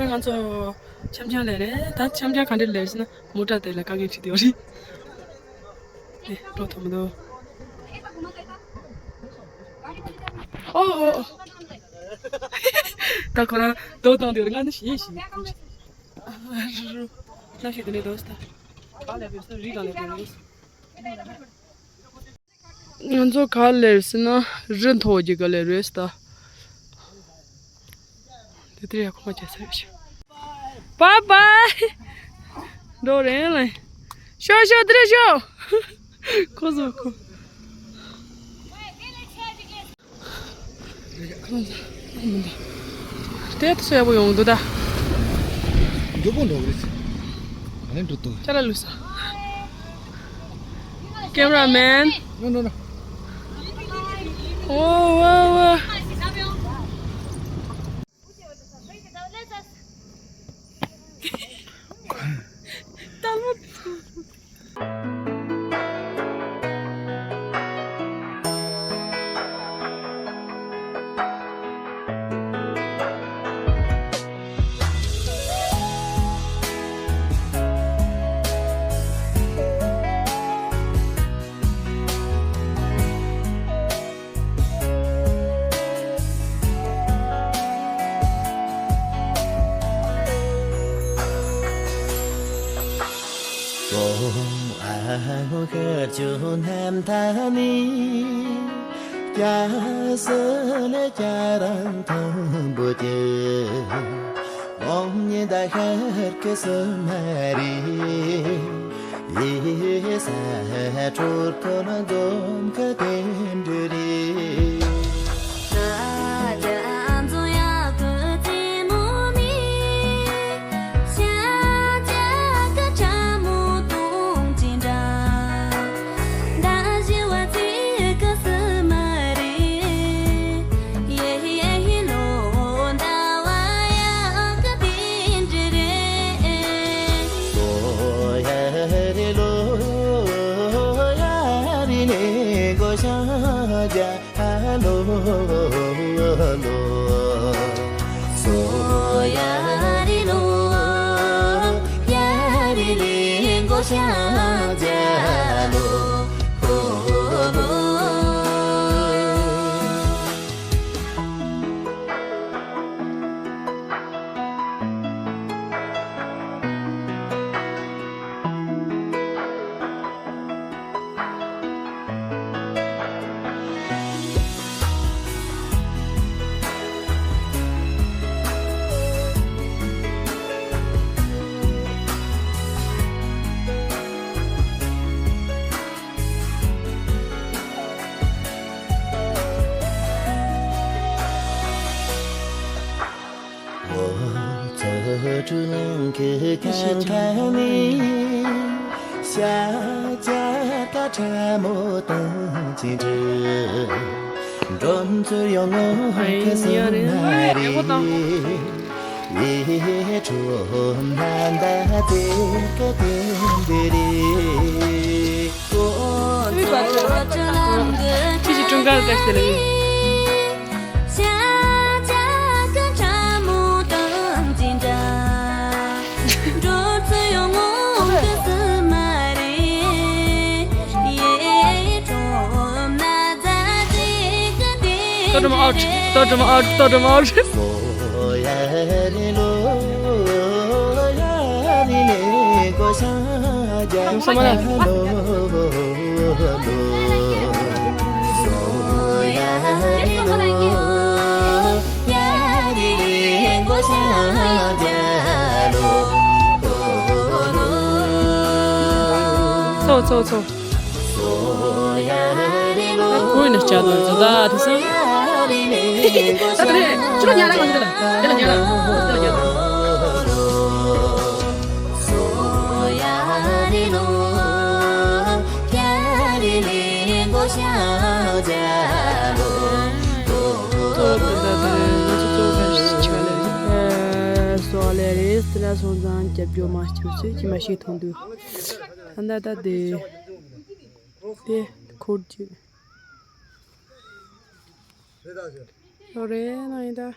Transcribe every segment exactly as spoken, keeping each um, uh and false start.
ང་ཚོ་འཆམ་འཆམ་ལས་རེད། ད་འཆམ་འཆམ་ག་འདྲ་ལས་ཟེར་ན་མོ་ཊ་དེ་ལ་དཀའ་ངལ་འཕྲད་བསྡད་ཡོད་རེད། ཨེ་འགྲོ་ཐུབ་མི་འདུག་ཨོ་ཨོ་ཨོ། ད་ཁོ་རང་རྡོ་བཏང་དེ་རེད། ང་ནི་ཞེད་ཞེད་ལྟ་ཞིག་དེ་ནས་རྡོ་ས་ད་ག་ལས་ཕེབས་སོང་། རི་ག་ལས་ཕེབས་སོང་། ང་ཚོ་ག་ལེར་ཟེར་ན་རི་མཐོ་གི་ག་ལེར་རེད་ད། དེ་དེར་ཡ་ཁོ་མ་བྱས་ས་རེད། བཱའི་བཱའི། འགྲོ་རན་ལེ། ཤོག་ཤོག་དེ་རེད་ཤོག་ཁོ་ཚོ་ཁོ། དེ་ཚོ་ཡག་པོ་ཡོང་འདུག་ད། མགྱོགས་པོ་འགྲོ་གི་རེད། ཨ་ནི་འགྲོ་ཐུབ། ཅ་ལག་བླུགས་ས། Cameraman. No, no, no. ཨོ་ཝ་ཝ། ད་ལོ། ལྟོ་སྒྲོམ་out། ལྟོ་སྒྲོམ་out། ལྟོ་སྒྲོམ་out། ཚོ་ཚོ་ཚོ། ད་ཁོའི་ནས་བྱ་དང་ཚོ་ད་དེ་སང་། ད་དེ་ནས་ཕྱི་ལོགས་ཉལ་ར་མ་འདུག་ད་དེ་ལ་ཉལ་ར་དེ་ལ་ཉལ་ར། སོ་ལེ་རེས་དེ་ལ་སོང་ཙང་རྒྱབ་སྐྱོར་མ་བྱེད་ཚུལ་གྱིས་མ་ཤེས་མཐོང་དུས། ད་ད་ད་དེ་དེ་འཁོར་རྒྱུ་ཡོད་རེད་ན་ཡིན་ད།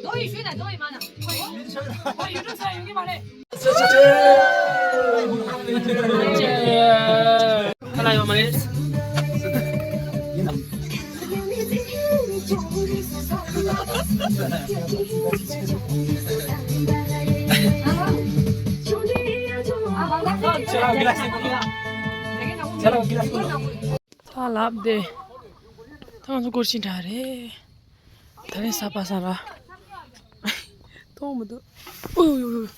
ལོ་ཡི་ཤུལ་ན་ལོ་ཡི་མ་ན། ཨོ་ཡུ་ཊུབ་ས་ཡོང་གི་མ་རེད། ཁ་ལག་ཡོད་མ་རེད། ཚ་ལབ་དེ། ད་ང་ཚོ་སྐོར་ཅིག་འདྲ་རེད། ད་རེས་ས་པ་ས་ར། མཐོང་མི་འདུག་ཨུ་ཡུ་ཡུ།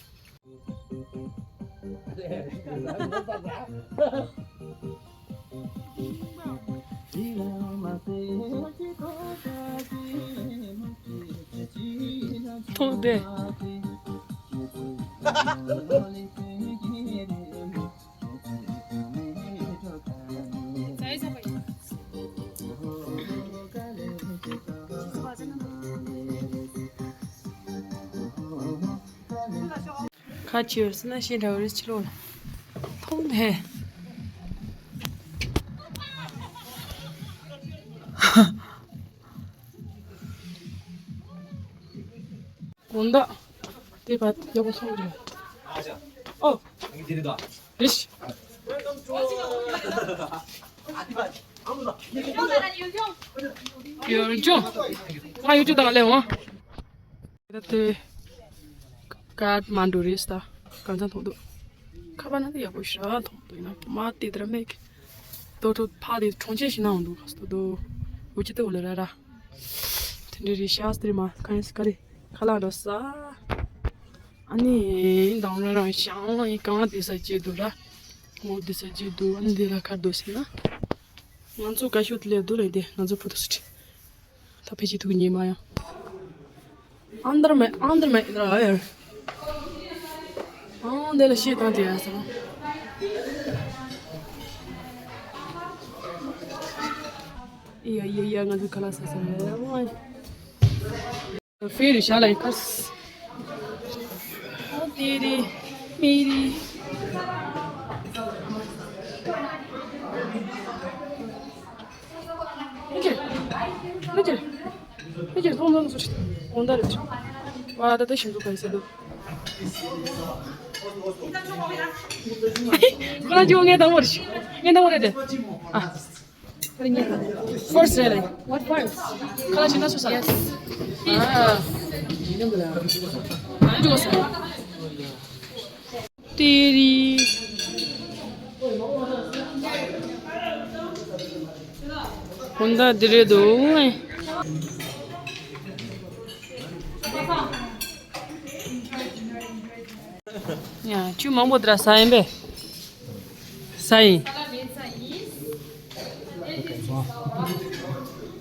མཐོང་དེ། ཁ་ཆེ་བ་སི་ན་ཤེས་འདྲ་བ་རེད་ཕྱི་ལོགས་ལ། མཐོང་དེ། དགོང་དག་དེ་བར་ཡག་པོ་སོང་རེད། ཨོ། རེད། ཡོད་ཅུང་། ང་ཡོད་ཅུང་དང་ལས་འོང་། ད་དེ་ཀ་ཐ་མན་ཌུ་རེད་ད། གང་ཚང་མཐོང་འདུག་ཁ་པར་ན་དེ་ཡག་པོ་ཞེ་དྲག་མཐོང་འདུག་ཡིན་ན་མ་དེ་དེ་ར་མེད་ཀི། ཏོ་ཏོ་ཕ་དེ་གྲོང་ཁྱེར་ཞིག་ན་འོང་འདུག་ག་སྟོ་དོ། འུ་ཅི་ཏོ་ལ་ར་ར། དེ་འདྲའི་རེད་ཤག་སྟེ་མ་ག་རེ་ཟེར་ག་རེ་ཁ་ལག་འགྲོ་ས། ཨ་ནི་མདང་རང་རང་ཤང་ཡིན་གང་དེ་ས་བྱེད་འདུག་ར། ངོ་དེ་ས་བྱེད་འདུག་ཨ་ནི་དེ་ལ་ཁར་འདུག་ཟེར་ན། ང་ཚོ་བཀའ་ཤོག་དེ་ལས་འདུག་ལས་དེ་ང་ཚོ་ཕུ་ཐུག་སུ་ཁྲིད། ད་ཕེ་ཅི་ཐུག་ཉེ་མ་ཡང་། ཨན་དར་མེ་ཨན་དར་མེ་ར་ཡར། ཨང་དེ་ལ་ཤེས་དང་དེ་ཡ་ས། ཡ་ཡ་ཡ་ང་ཚོ་ཁ་ལག་ཟ་ས་རེད། ཧྥེ་རི་ཤ་ལ་ཡི་ཁར། ཨོ་དེ་རི་མི་རི། མི་ཁྱེར། མི་ཁྱེར། མི་ཁྱེར་ཐོང་ཐོང་སུ་ཆི། གོང་ད་རེད། ཝ་ད་ད་ཤིང་ཏུ་ག་ས་དུ། ཁོ་རང་ཅི་བ་ངས་དང་བོ་རེད། ངས་དང་བོ་རེད་དེ། ཨ། First རེད་ལེ། What first? ཁ་ལག་ཅི་ན་སུ་ས། Yes. ཨ། ཨ་ཅོ་ས། ཏེ་རི། ཧོན་ད་འདི་རེད་འདུག་ཡ། ཆུ་མང་པོ་དེ་ར་ཟ་ཡིན་པས། ཟ་ཡིན།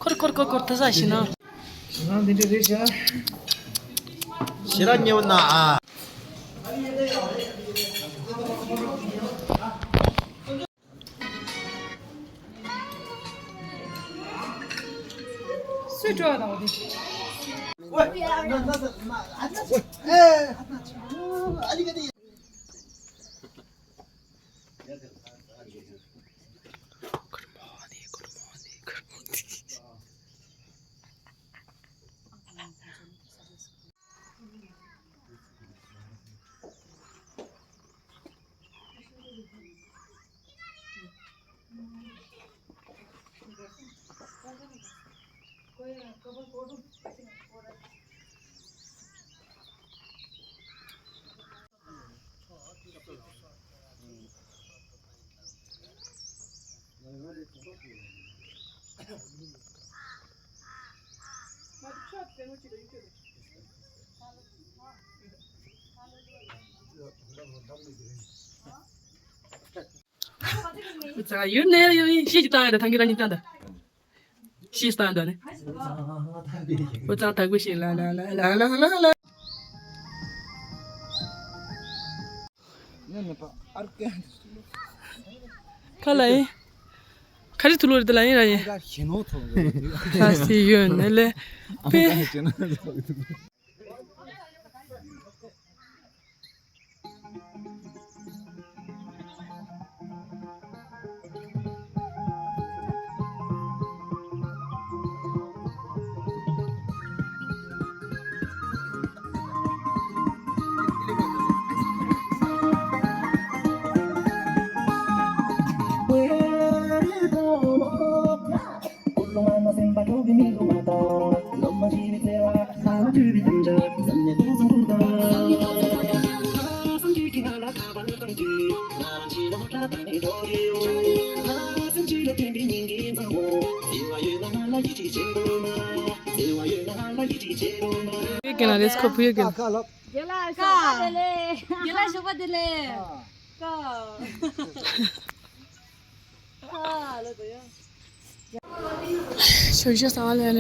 ཁོར་ཁོར་ཁོར་ཁོར་ད་ཟ་ཤི་ན། ཞེ་དྲག་ཉེ་བ་ན་ཨ། སུས་སྤྲོ་བ་དང་བ་དེ། ཙང་ཡུན་ནས་ཡུན་ཤེས་ཀྱི་བཏང་ཡོད་ད་ཐང་གི་རང་ཉིད་བཏང་ད། ཤེས་བཏང་ད་ནི། འོ་ཙང་དག་པོ་ཤེས་ལ་ལ་ལ་ལ་ལ་ལ། ཁ་ལ་ཡིན། ཁ་རི་ཐུ་ལོ་རི་དེ་ལ་ཡིན་ར་ཡིན། ཁ་ཞེ་ནོ་ཐོག་ཁ་སི་ཡོད་ནས་ལས། པེ། ཡོད་ཀྱི་ན་རེས་ཁོ་བུ་ཡོད་ཀྱི་ན། རྒན་ལགས་ཞོགས་པ་བདེ་ལེགས། རྒན་ལགས་ཞོགས་པ་བདེ་ལེགས། ཀ། ཀ། ཀ། ལ་དོ་ཡ། ཞོགས་ཞོགས་ཟ་བ་ལས་རེད།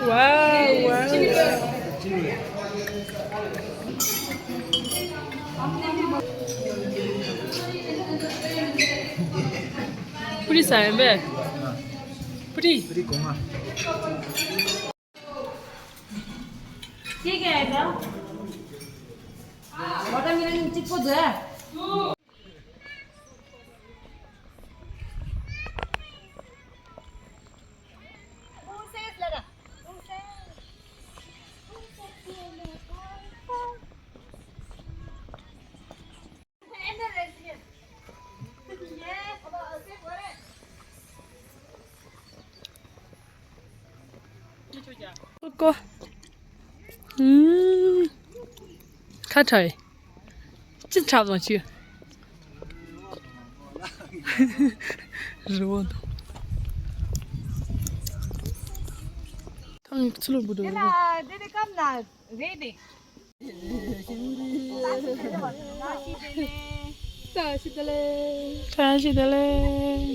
ཝའོ། ཝའོ། པུ་རི་ཟ་ཡིན་པས། པུ་རི། པུ་རི་གོང་མ། ཅི་ག་ཡ་ད། ཝ་ཊར་མེ་ལོན་གཅིག་པོ་འདུག་ཀོ། ཨུམ། ཁ་ཁྲ་ཡི། ཅི་ཁྲ་བཟང་ཆུ། རི་བོ་དང་། ཐང་ཚུ་ལུ་བུ་དུ། དེ་ལ་དེ་དེ་ཀམ་ན་རེད་དེ། བཀྲ་ཤིས་བདེ་ལེགས། བཀྲ་ཤིས་བདེ་ལེགས།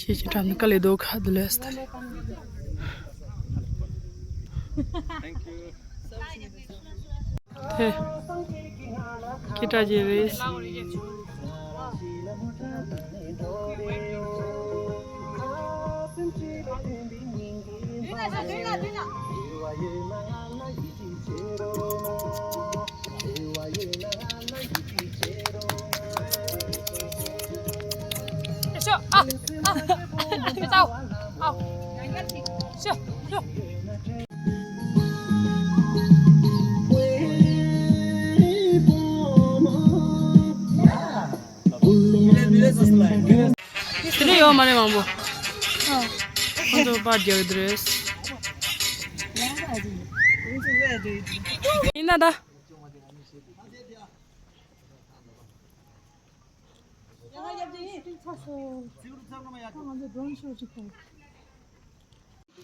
ཤེས་བྱ་གྲམ་ནི་ཀ་ལེ་དོ་ཁ་དུ་ལེ་སྟ་རེ། ཧེ། ཁྱི་ཏྲ་ཅེ་རེས། དེ་འདྲ་ཡོད་མ་རེད་མང་པོ། ཁོང་ཚོ་པར་རྒྱག་གི་འདུག་རེད། ཡིན་ན་ད།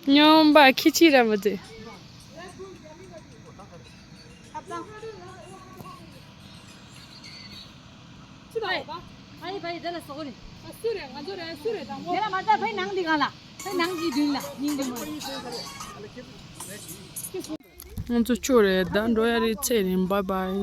སྨྱོན་པ་ཁྱི་ཆི་ར་མི་འདུག་ཕའི་ཕའི་དེ་ལ་སོགས་རེད། ཨ་སུ་རེད། ང་ཚོ་རེད། སུ་རེད། དང་པོ། དེ་ལ་མ་ལྟ་ཕའི་ནང་འདི་གང་ལ། ཕའི་ནང་གི་མདུན་ལ་ཉིན་འདི་མོ། ང་ཚོ་ཆོ་རེད། ད་འགྲོ་ཡ་རེད། ཚེ་རིང་། བའི་བའི།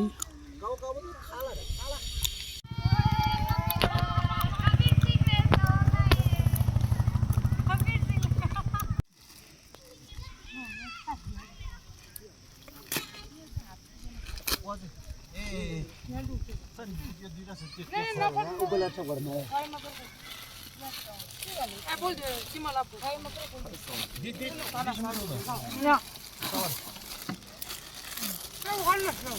ཨེ་པོལ་དེ་ཅི་མ་ལབ་གོ། ཡ། ཨ་ཧོ་ཧོ་ལ་ཤོ།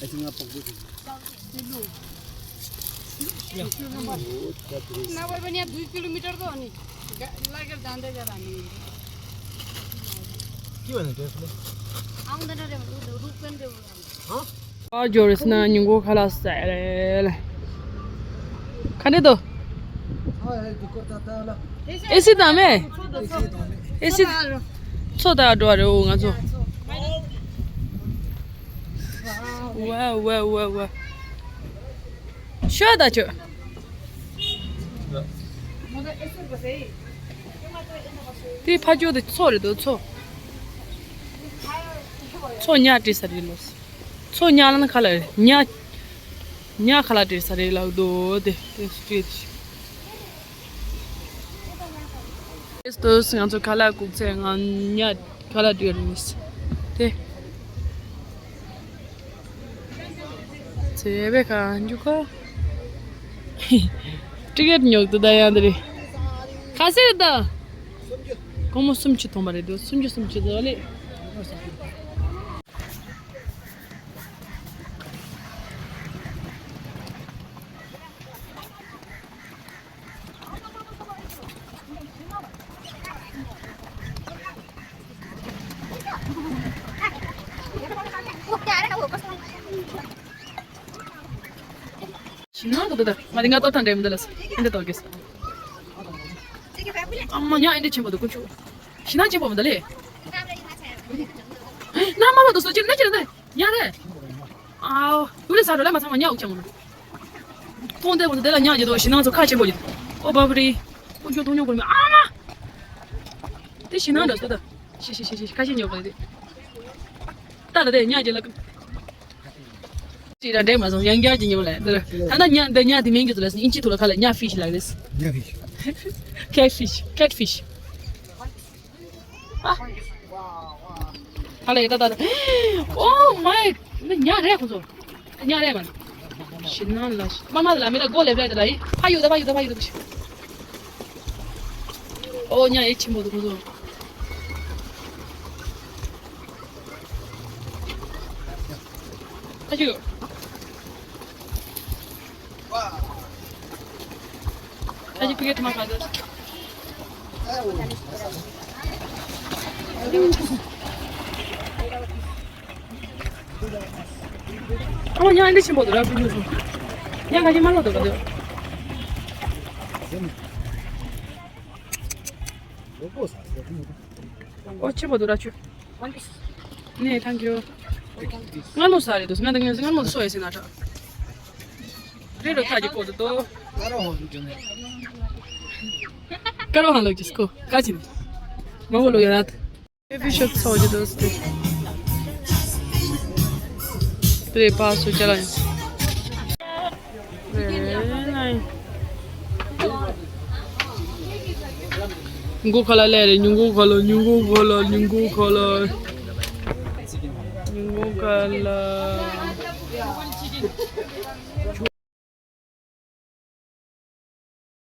ཨ་ཅི་ང་པག་པོ་ཅི། ན་བར་བ་ཉ་དུས་ཀི་ལོ་མི་ཊར་དོ་ནི། ལ་གར་དང་དེ་ག་ར་ནི། ཀི་བ་ནི་དེ་སུ་ལེ། ཨང་དེ་ན་རེ་རུ་རུ་ཀན་དེ་བ། ཨ་ཇོ་རེས་ན་ཉིན་གོ་ཁ་ལ་སེ་རེ་ལེ། ཁ་ནེ་དོ། ཨེ་སི་དང་མེ། ཨེ་སི། ཚོ་ད་འགྲོ་རེ་འོ་ང་ཚོ། ཝ་ཝ་ཝ་ཝ། ཤོད་ད་ཆོ། དེ་ཕ་ཇོ་དེ་ཚོ་རེད་དོ་ཚོ། ཚོ་ཉ་བྲིས་ས་རེད་ལོ། ཚོ་ཉ་ལ་ན་ཁ་ལ་རེད་ཉ། ཉ་ཁ་ལ་བྲིས་ས་རེད་ལག་དོ་དེ་དེ་སུ་བྲིས་དེ། དེ་སྟོས་ང་ཚོ་ཁ་ལག་ཁུག་ཚེ་ང་ཉ་ཁ་ལག་བྲིས་རེད་དེ། ཚེ་བེ་ཁ་འཇུ་ཁ། ཊི་ཀེ་ཊི་ཉོག་ཏུ་ད་ཡང་དེ་རེད། ཁ་སེ་རེད་ད། སྒོར་མོ་སུམ་ཅུ་ཐོན་པ་རེད་འདུག་སུམ་ཅུ་སུམ་ཅུ་དོ་ལེ། ཞིང་ནང་དུ་འདུག་ད་མ་རིང་ང་ཏོ་ཐང་འདྲེ་མི་འདུག་ལ་ཨེ་འདྲ་ཏོ་གེ་ས། ཨ་མ་ཉ་ཨེ་འདྲ་ཆེན་པོ་འདུག་ཀུ་ཆུ། ཞིང་ནང་ཆེན་པོ་མི་འདུག་ལེ། ན་མ་མ་དུ་སོ་ཅིར་ན་ཅིར་ན་ཉ་རེད། ཨའོ་དུ་ལེ་ས་རོ་ལ་མ་ཚང་མ་ཉ་འུག་ཆེན་མོ་འདུག་ཐོང་དེ་བོ་དེ་ལ་ཉ་རྒྱལ་དོ་ཞིང་ནང་ཚོ་ཁ་ཆེན་པོ་ཡོད། ཨོ་བ་བ་རི། ཀུ་ཆུ་ཐོང་ཉོ་གོ་མི་ཨ་མ། དེ་ཞིང་ནང་འདྲ་སོ་ད། ཤི་ཤི་ཤི་ཤི་ཁ་ཤས་ཉོ་གོ་དེ། ད་ལ་དེ་ཉ་རྒྱལ་ལ། ཅི་ར་འདྲེ་མ་སོང་ཡང་བསྐྱར་གྱི་ཉོ་ལ་འདིར། ད་ལྟ་ཉ་འདི་ཉ་དེ་མིང་གི་ཚུལ་ལ་ཨིན་ཇི་ཐོག་ལ་ཁ་ལ་ཉ་ཕི་ཤི་ལ་རེད། ཉ་ཕི་ཤི། ཁེ་ཕི་ཤི་ཁེ་ཕི་ཤི། ཨ། ཧ་ལས་ད་ད་ད། Oh my། ཉ་རེད་ཁོ་ཚོ། ཉ་རེད་མ། ཤི་ན་ལ་ཤི། མ་མ་ལ་མི་ལ་མགོ་ལེབ་རེད་ད་ལ་ཡི། ཕ་ཡུ་ད་ཕ་ཡུ་ད་ཕ་ཡུ་ད་ཕ་ཤི། ཨོ་ཉ་ཡེ་ཆེན་པོ་འདུག་ཁོ་ཚོ། ཁ་ཅིག་ཁ་ཅིག་ཕི་གེ་ཐུ་མ་ཁ་ཟེར། ཨོ་ཉ་འདི་ཆེན་པོ་འདུག་ར་བུ་ཉོ་སོང་། ཉ་ཁ་ཅིག་མ་ལོ་འདུག་ག་འདུག་ཨོ་ཆེན་པོ་འདུག་ར་ཆུ། ནས་ཐང་གིའོ། ང་ལོ་ས་རེད་འདུག་ང་དང་ངའི་ང་ལོ་སོ་ཡེ་སེ་ན་ཏྲ། རེ་རོ་ཐག་གི་པོ་དུ་དོ། ཀ་རོ་ཧང་ལོ་ཀྱི་སྐོ་ཀ་ཅི་ནི། མ་བོ་ལོ་ཡ་ར་ཏི། ཨེ་ཕི་ཤོབ་ཚོགས་ཀྱི་འདུག་སྟེ། དེ་པ་སུ་ཅ་ལ་ཡང་། ཉུང་མགོ་ཁ་ལ་ལས་རེད། ཉུང་མགོ་ཁ་ལ། ཉུང་མགོ་ཁ་ལ། ཉུང་མགོ་ཁ་ལ། ཉུང་མགོ་ཁ་ལ།